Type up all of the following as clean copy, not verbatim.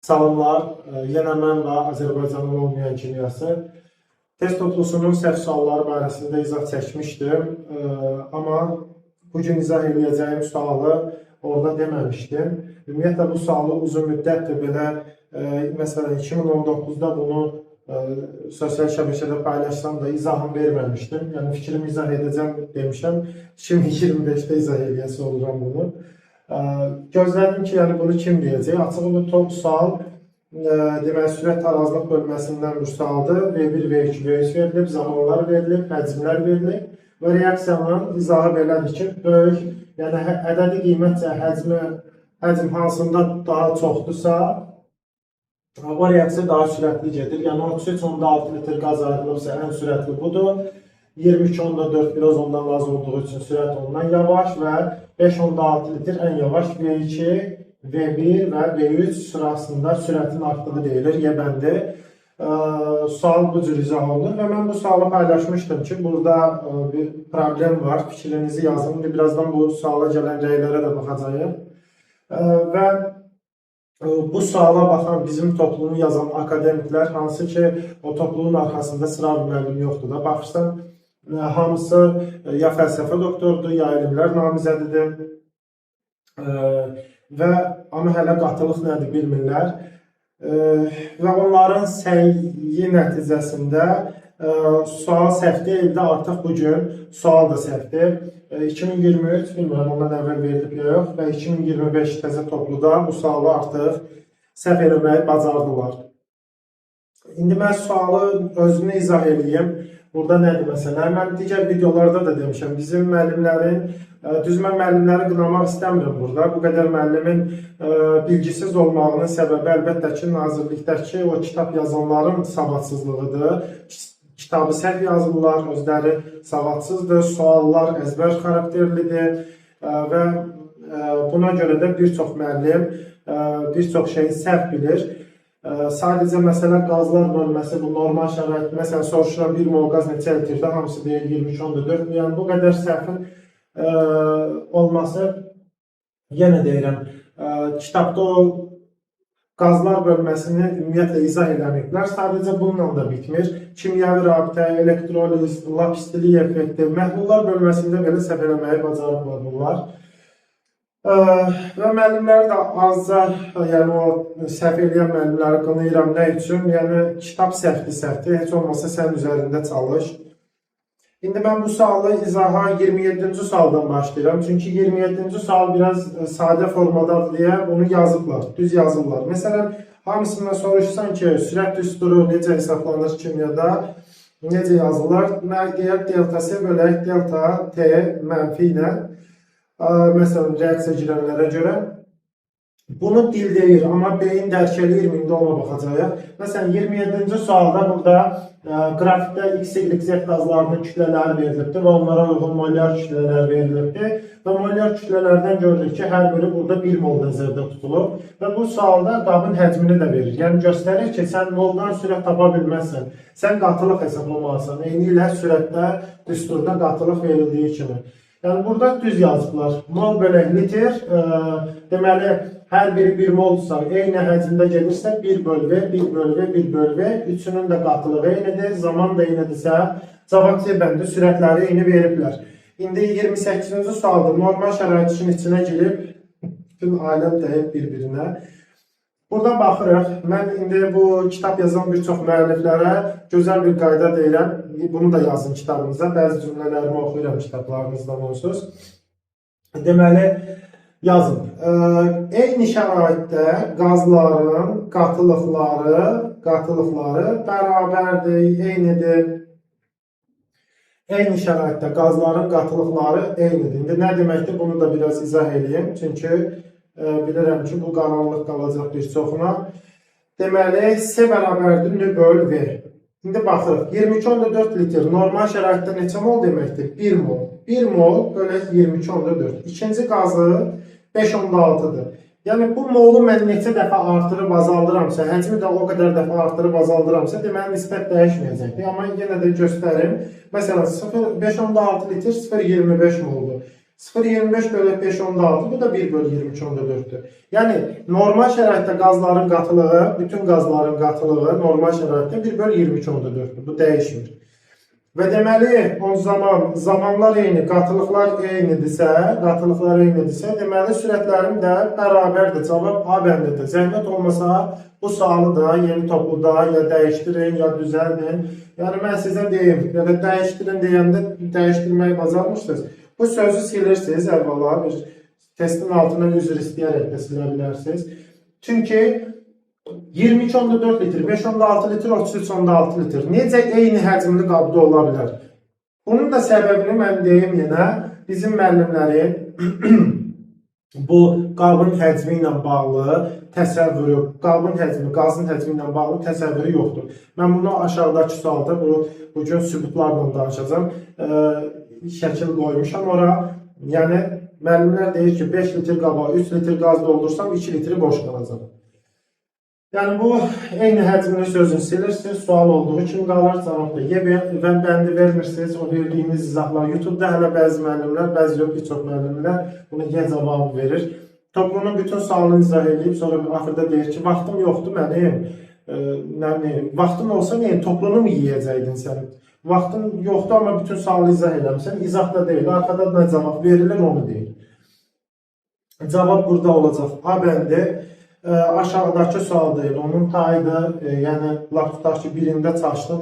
Salamlar, yenə mən və Azərbaycanın olmayan kimyası. Test toplusunun səhv sualları barəsində izah çəkmişdim, amma bugün izah eləyəcəyim sualı orada deməmişdim. Ümumiyyətlə, bu sualı uzun müddətdir belə, məsələn, 2019-da bunu sosial şəbəkədə paylaşsam da izahım verməmişdim. Yəni, fikrimi izah edəcəm demişəm, 2025-də izah eləyəsi oluram bunu. Gözlədim ki, yəni bunu kim deyəcək? Açığı bu top sual, deməli, sürət tarazlıq bölməsindən bir sualdır. V1, V2, V3 verilib, zamanlar verilib, həcmlər verilib və reaksiyanın izahı belədir ki, böyük, yəni ədədi qiymətcə həcm hansında daha çoxdursa, o reaksiya daha sürətli gedir. Yəni, 33,6 litr qaz ayrılıbsa, ən sürətli budur. 22,4 biraz ondan az olduğu üçün sürət ondan yavaş və 5,6 litr ən yavaş V2, V1 və V3 sırasında sürətin artdığı deyilir. Y bəndi. Sual bu cür izah olunur və mən bu sualı paylaşmışdım ki, burada bir problem var. Fikrinizi yazın. İndi birazdan bu suala gələn rəylərə də baxacağıq. Və bu suala baxan bizim topluluğunu yazan akademiklər, hansı ki, o topluluğun arxasında sıra müəllim yoxdur da, baxırsan, hamısı ya fəlsəfə doktorudur, ya elmlər namizədidir və amma hələ qatılıq nədir bilmirlər və onların səyi nəticəsində sual səhv deyildi, artıq bugün sual da səhvdir. 2023, bilmirəm ondan əvvəl verilib ya yox və 2025 təzə topluda bu sualı artıq səhv eləməyi bacardılar. İndi mən sualı özünü izah eləyim. Burada nədir məsələ? Mən digər videolarda da demişəm, bizim müəllimlərin, düz mən müəllimləri qınamaq istəmirəm burada. Bu qədər müəllimin bilgisiz olmağının səbəbi əlbəttə ki, nazirlikdəki o kitab yazanların savadsızlığıdır. Kitabı səhv yazırlar, özləri savadsızdır, suallar əzbər xarakterlidir və buna görə də bir çox müəllim bir çox şeyi səhv bilir. Sadəcə məsələ qazlar bölməsi, bu normal şərait, məsələn, soruşulan 1 mol qaz neçə litrdə, hamısı deyir 22,4. Yəni, bu qədər səhvin olması, yenə deyirəm, kitabda o qazlar bölməsini ümumiyyətlə izah eləməyiblər. Sadəcə bununla da bitmir. Kimyəvi rabitə, elektroliz, lap istilik effekti, məhlullar bölməsində belə səhv eləməyi bacarıblar bunlar. Və müəllimləri də azca, yəni o səhv eləyən müəllimləri qınayıram. Nə üçün? Yəni, kitab səhvdir, heç olmasa sən üzərində çalış. İndi mən bu sualı izaha 27-ci sualdan başlayıram. Çünki 27-ci sual biraz sadə formadadır deyə bunu yazıblar, düz yazırlar. Məsələn, hamısından soruşsan ki, sürət düsturu necə hesablanır kimyada, necə yazırlar? Deyək, delta C bölək delta T mənfi ilə. Məsələn, reaksiya girənlərə görə bunu dil deyir, amma beyin dərk eləyirmi, indi ona baxacağıq. Məsələn, 27-ci sualda burada qrafikdə X, Y, Z qazlarının kütlələri verilibdir və onlara uyğun molyar kütlələr verilibdir. Və molyar kütlələrdən görürük ki, hər biri burada 1 mol nəzərdə tutulub və bu sualda qabın həcmini də verir. Yəni, göstərir ki, sən moldan sürət tapa bilməzsən, sən qatılıq hesablamalısan. Eyni ilə sürətdə, düsturda qatılıq verildiyi kimi. Yəni, burada düz yazıblar. Mol bölək litr, deməli, hər biri 1 moldursa, eyni həcmdə gedirsə, 1 böl V, 1 böl V, 1 böl V, üçünün də qatılığı eynidir, zaman da eynidirsə, cavab C bəndi sürətləri eyni veriblər. İndi 28-ci sualdır. Normal şərait işin içinə girib, bütün ailəm dəyib bir-birinə. Burada baxırıq, mən indi bu kitab yazan bir çox müəlliflərə gözəl bir qayda deyirəm. Bunu da yazın kitabınıza. Bəzi cümlələrimi oxuyuram kitablarınızdan onsuz. Deməli, yazın. Eyni şəraitdə qazların qatılıqları bərabərdir, eynidir. Eyni şəraitdə qazların qatılıqları eynidir. İndi nə deməkdir? Bunu da biraz izah eləyim. Çünki bilirəm ki, bu qaranlıq qalacaq bir çoxuna. Deməli, C bərabərdir N böl V. İndi baxırıq, 22,4 litr normal şəraitdə neçə mol deməkdir? 1 mol. 1 mol bölək 22,4. İkinci qazı 5,6-dır. Yəni, bu molu mən neçə dəfə artırıb azaldıramsa, həcmi də o qədər dəfə artırıb azaldıramsa, deməli, nisbət dəyişməyəcəkdir. Amma yenə də göstərim. Məsələn, 5,6 litr 0,25 moldur. 0,25 bölü 5,6, bu da 1 bölü 22,4-dür. Yəni, normal şəraitdə qazların qatılığı, bütün qazların qatılığı normal şəraitdə 1 bölü 22,4-dür. Bu dəyişmir. Və deməli, o zaman zamanlar eyni, qatılıqlar eynidirsə, deməli, sürətlərim də bərabərdir. Cavab A bəndidir. Zəhmət olmasa, bu sualı da yeni topluda ya dəyişdirin, ya düzəldin. Yəni, mən sizə deyim, ya da dəyişdirin deyəndə dəyişdirməyi bacarmışsınız. Bu sözü silirsiniz əvvəla, bir testin altına üzr istəyərək də silə bilərsiniz. Çünki 22,4 litr, 5,6 litr, 33,6 litr. Necə eyni həcmli qabda ola bilər? Bunun da səbəbini mən deyim yenə, bizim müəllimlərin bu qabın həcmi ilə bağlı təsəvvürü, qabın həcmi, qazın həcmi ilə bağlı təsəvvürü yoxdur. Mən bunu aşağıdakı sualda bugün sübutlarla danışacağam. Şəkil qoymuşam ora. Yəni, müəllimlər deyir ki, 5 litr qaba 3 litr qaz doldursam 2 litri boş qalacaq. Yəni, bu eyni həcmli sözünü silirsiniz, sual olduğu kimi qalır, cavab da Y və bəndi vermirsiniz, o verdiyiniz izahlar. YouTube-da hələ bəzi müəllimlər, bəzi yox, bir çox müəllimlər bunu Y cavabı verir. Toplunun bütün sualını izah edib, sonra axırda deyir ki, vaxtım yoxdur mənim, vaxtın olsa nəyin, toplunu mu yiyəcəydin sən? Vaxtın yoxdur, amma bütün sualı izah eləmişsən, izah da deyil, arxada nə cavab verilir, onu deyil. Cavab burada olacaq. A bəndi. Aşağıdakı sual deyil, onun tayıdır, yəni lap tutaq ki, birində çaşdın,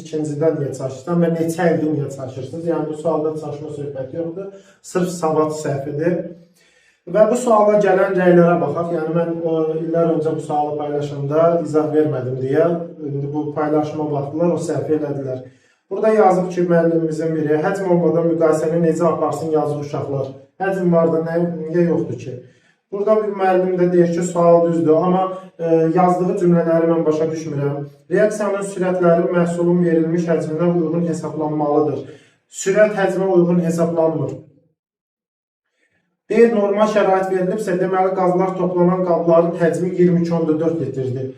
ikincidə niyə çaşırsan və neçə ildə niyə çaşırsınız? Yəni bu sualda çaşma söhbəti yoxdur, sırf savad səhvidir. Və bu suala gələn rəylərə baxaq, yəni mən o illər öncə bu sualı paylaşanda izah vermədim deyə, indi bu paylaşıma baxdılar, o səhvi elədilər. Burada yazıb ki, müəllimimizin biri, həcm olmadan müqayisəni necə aparsın yazıq uşaqlar, həcm var da niyə yoxdur ki? Burada bir müəllim də deyir ki, sual düzdür, amma yazdığı cümlələri mən başa düşmürəm. Reaksiyanın sürətləri məhsulun verilmiş həcminə uyğun hesablanmalıdır. Sürət həcmə uyğun hesablanmır. Deyir, normal şərait verilibsə, deməli, qazlar toplanan qabların həcmi 22,4 litrdir.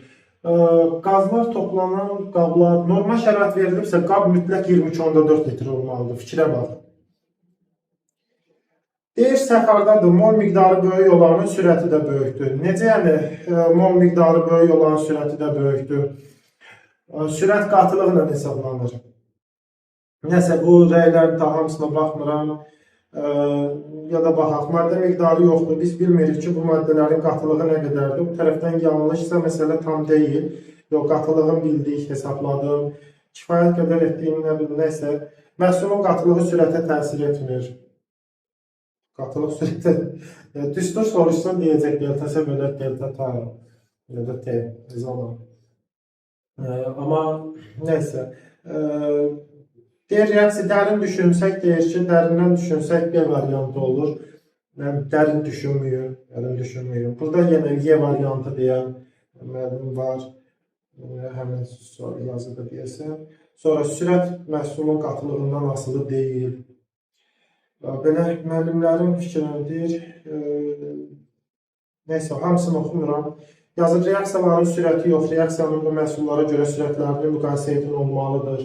Qazlar toplanan qablar, normal şərait verilibsə, qab mütləq 22,4 litr olmalıdır. Fikrə bax. Deyir, səhv hardadır, mol miqdarı böyük olanın sürəti də böyükdür. Necə yəni mol miqdarı böyük olanın sürəti də böyükdür? Sürət qatılıqla hesablanır. Nəsə, bu rəylərin daha hamısına baxmıram. Ya da baxaq, maddə miqdarı yoxdur. Biz bilmirik ki, bu maddələrin qatılığı nə qədərdir. Bu tərəfdən yanlışsa, məsələ tam deyil. Yox, qatılığın bildik, hesabladım. Kifayət qədər etdiyim nə bilim, nəsə. Məhsulun qatılığı sürətə təsir etmir. Qatılıq sürətə, düstur soruşsan deyəcək delta S bölək delta T ya da T zaman. Amma nəysə, deyir, reaksiya dərin düşünsək, deyir ki, dərindən düşünsək B variantı olur. Mən dərin düşünmüyüm, Burada yenə Y variantı deyən müəllim var, həmin yazıda deyəsən. Sonra sürət məhsulun qatılığından asılı deyil. Belə müəllimlərin fikrini deyir, nəysə, hamısını oxumuram. Yazır, reaksiyaların sürəti yox, reaksiyanın bu məhsullara görə sürətlərini müqayisə edin olmalıdır.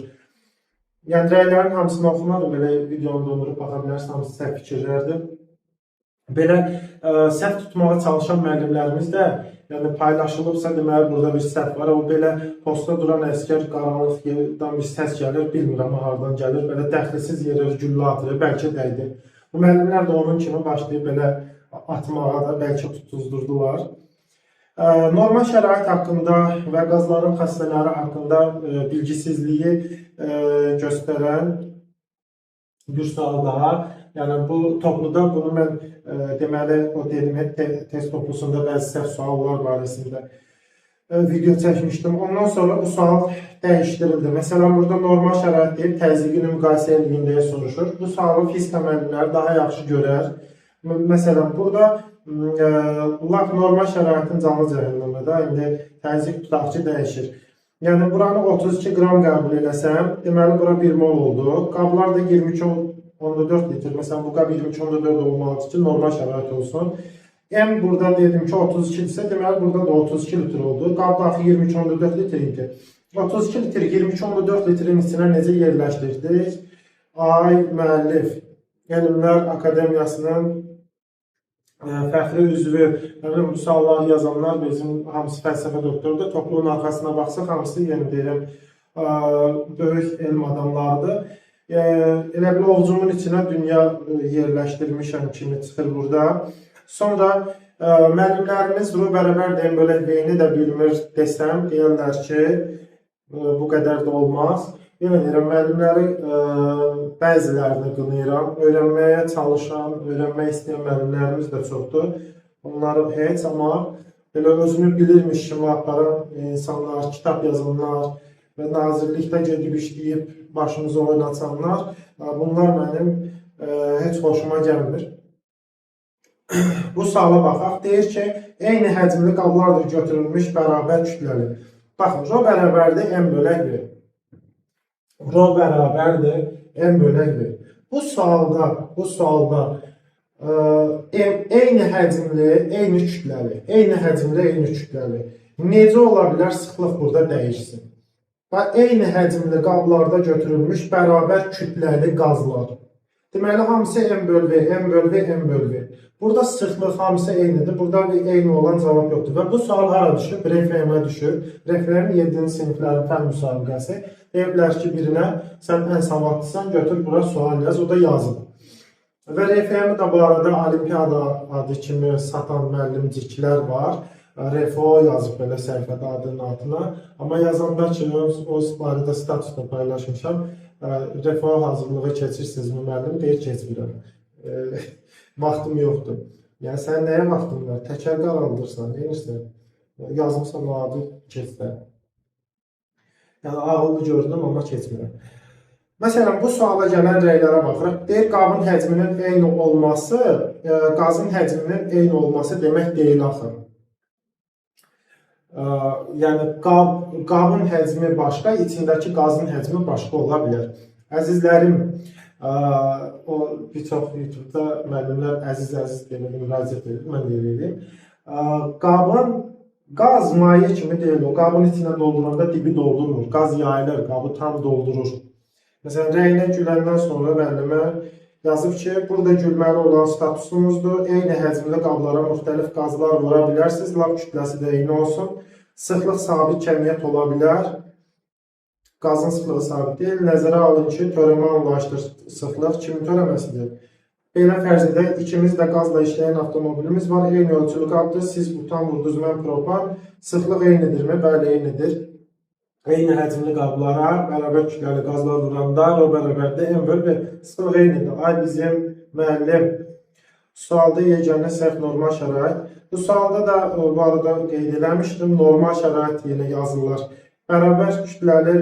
Yəni, rəylərin hamısını oxumadım, belə videonu dondurub baxa bilərsiniz, hamısı səhv fikirlərdir. Belə səhv tutmağa çalışan müəllimlərimiz də, yəni paylaşılıbsa, deməli, burada bir səhv var. O belə postda duran əskər qaranlıqdan bir səs gəlir, bilmirəm hardan gəlir, belə dəxlisiz yerə güllə atır, bəlkə dəydi. Bu müəllimlər də onun kimi başlayıb belə atmağa da bəlkə tutuzdurdular. Normal şərait haqqında və qazların xassələri haqqında bilgisizliyi göstərən bir sual daha. Yəni, bu topluda bunu mən deməli, o dedim, test toplusunda bəzi səhv suallar barəsində video çəkmişdim. Ondan sonra bu sual dəyişdirildi. Məsələn, burada normal şərait deyib, təzyiqini müqayisə edin deyə soruşur. Bu sualı fizika müəllimləri daha yaxşı görər. Məsələn, burada lap normal şəraitin canlı cəhənnəmdə indi təzyiq tutaq ki, dəyişir. Yəni, buranı 32 qram qəbul eləsəm, deməli, bura 1 mol oldu. Qablar da 22,4 litr. Məsələn, bu qab 22,4 olmalıdır ki, normal şərait olsun. M burada dedim ki, 32 isə, deməli, burada da 32 litr oldu. Qab da axı 22,4 litr idi. 32 litr 22,4 litrin içinə necə yerləşdirdik? Ay, müəllif, Elmlər Akademiyasının fəxri üzvü. Nə bilim, bu sualları yazanlar bizim hamısı fəlsəfə doktorudur. Topluğun arxasına baxsaq, hamısı, yenə deyirəm, böyük elm adamlarıdır. Elə bil ovcumun içinə dünya yerləşdirmişəm kimi çıxır burada. Sonra müəllimlərimiz ro bərabər deyim, belə V-ni də bilmir desəm, deyərlər ki, bu qədər də olmaz. Yenə deyirəm, müəllimləri bəzilərini qınayıram. Öyrənməyə çalışan, öyrənmək istəyən müəllimlərimiz də çoxdur. Onları heç, amma belə özünü bilirmiş kimi aparan insanlar, kitab yazanlar və nazirlikdə gedib işləyib başımızı oynatanlar, bunlar mənim heç xoşuma gəlmir. Bu suala baxaq. Deyir ki, eyni həcmli qablarla götürülmüş bərabər kütləli. Baxın, ro bərabərdir M bölək V. Ro bərabərdir M bölək V. Bu sualda M eyni həcmli, eyni kütləli, eyni həcmli, eyni kütləli. Necə ola bilər sıxlıq burada dəyişsin? Və eyni həcmli qablarda götürülmüş bərabər kütləli qazlar. Deməli, hamısı M böl V, M böl V, M böl V. Burada sıxlıq hamısı eynidir. Burada bir eyni olan cavab yoxdur. Və bu sual hara düşüb? RFM-ə düşüb. RFM 7-ci siniflərin fənn müsabiqəsi. Deyiblər ki, birinə sən ən savadlısan, götür bura sual yaz, o da yazıb. Və RFM-i də bu arada olimpiyada adı kimi satan müəllimciklər var. RFO yazıb belə səhifədə adının altına. Amma yazanda ki, o barədə statusda paylaşmışam. RFO hazırlığı keçirsinizmi müəllim? Deyir, keçmirəm. Vaxtım yoxdur. Yəni, sənin nəyə vaxtın var? Təkər qaraldırsan, neyirsən? Yazmışsan o adı keçsə. Yəni, ağıllı görünüm, amma keçmirəm. Məsələn, bu suala gələn rəylərə baxırıq. Deyir, qabın həcminin eyni olması, qazın həcminin eyni olması demək deyil axı. Yəni, qabın həcmi başqa, içindəki qazın həcmi başqa ola bilər. Əzizlərim, o bir çox YouTube'da müəllimlər əziz-əziz deyə müraciət edir, mən də elə edeyim. Qabın qaz maye kimi deyil, o qabın içinə dolduranda dibi doldurmur, qaz yayılır, qabı tam doldurur. Məsələn, rəyinə güləndən sonra müəllimə yazıb ki, burada gülməli olan statusumuzdur, eyni həcmli qablara müxtəlif qazlar vura bilərsiniz, lap kütləsi də eyni olsun, sıxlıq sabit kəmiyyət ola bilər. Qazın sıxlığı sabit deyil. Nəzərə alın ki, törəmə anlayışdır sıxlıq kimin törəməsidir? Belə fərz edək, ikimiz də qazla işləyən avtomobilimiz var. Eyni ölçülü qabdır. Siz butan vurdunuz, mən propan. Sıxlıq eynidirmi? Bəli, eynidir. Eyni həcmli qablara bərabər kütləli qazlar vuranda ro bərabərdir M böl V. Sıxlıq eynidir. Ay bizim müəllim. Sualda yeganə səhv normal şərait. Bu sualda da bu arada qeyd eləmişdim. Normal şərait yenə yazırlar. Bərabər kütləli,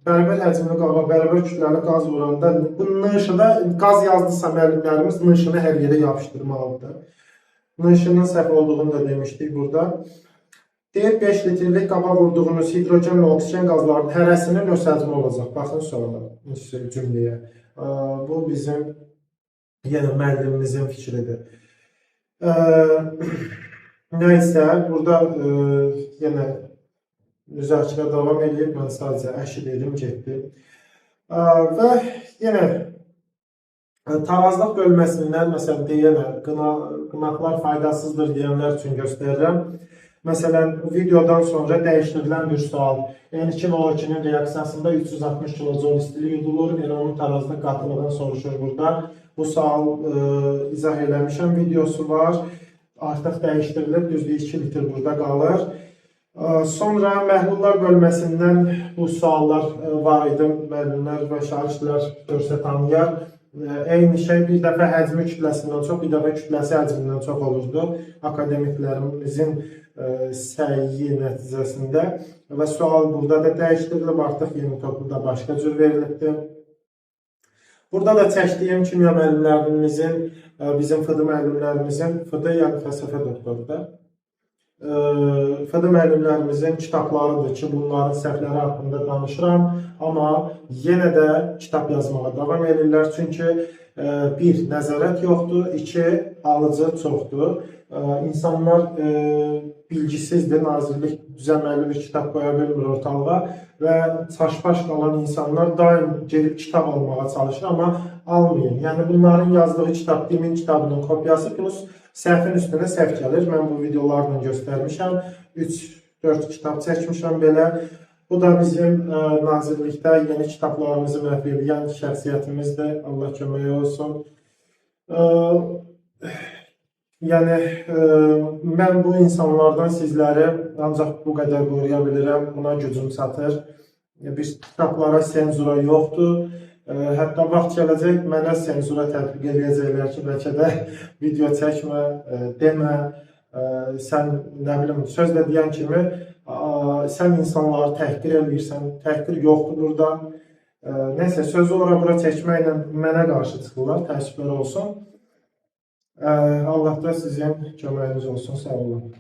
bərabər həcmli qaba, bərabər kütləli qaz vuranda bu nışıda qaz yazdısa müəllimlərimiz nışını hər yerə yapışdırmalıdır. Nışının səhv olduğunu da demişdik burada. Deyir, 5 litrlik qaba vurduğunuz hidrogen və oksigen qazlarının hərəsinin öz həcmi olacaq. Baxın suala, cümləyə. Bu bizim yenə müəllimimizin fikridir. Nəysə, burada yenə müzakirə davam edib, mən sadəcə əşi dedim, getdi. Və yenə tarazlıq bölməsindən, məsələn, deyənə, qınaqlar faydasızdır deyənlər üçün göstərirəm. Məsələn, videodan sonra dəyişdirilən bir sual. N2 və O2-nin reaksiyasında 360 kilojoule istilik yudulur. Yəni, onun tarazlıq qatılığını soruşur burada. Bu sual izah eləmişəm, videosu var. Artıq dəyişdirilib, düzdür, 2 litr burada qalır. Sonra məhlullar bölməsindən bu suallar var idi. Müəllimlər və şagirdlər görsə tanıyar. Eyni şey bir dəfə həcmi kütləsindən çox, bir dəfə kütləsi həcmindən çox olurdu akademiklərimizin səyi nəticəsində. Və sual burada da dəyişdirilib, artıq yeni toplu da başqa cür verilibdir. Burada da çəkdiyim kimya müəllimlərimizin, bizim FD müəllimlərimizin, FD yəni fəlsəfə doktoru da, FD müəllimlərimizin kitablarıdır ki, bunların səhvləri haqqında danışıram, amma yenə də kitab yazmağa davam edirlər. Çünki bir, nəzarət yoxdur, iki, alıcı çoxdur. İnsanlar bilgisizdir. Nazirlik düzəmməli bir kitab qoya bilmir ortalığa və çaşbaş qalan insanlar daim gedib kitab almağa çalışır, amma almayın. Yəni bunların yazdığı kitab DİM-in kitabının kopyası plus səhvin üstünə səhv gəlir. Mən bu videolarla göstərmişəm. 3-4 kitab çəkmişəm belə. Bu da bizim nazirlikdə yeni kitablarımızı məhv edən şəxsiyyətimizdir. Allah köməyi olsun. Yəni mən bu insanlardan sizləri ancaq bu qədər qoruya bilirəm. Buna gücüm çatır. Bir kitablara senzura yoxdur. Hətta vaxt gələcək mənə senzura tətbiq eləyəcəklər ki, bəlkə də video çəkmə, demə, sən nə bilim sözlə deyən kimi sən insanları təhqir eləyirsən. Təhqir yoxdur burada. Nəysə sözü ora bura çəkməklə mənə qarşı çıxırlar. Təəssüflər olsun. Allah da sizin köməyiniz olsun. Sağ olun.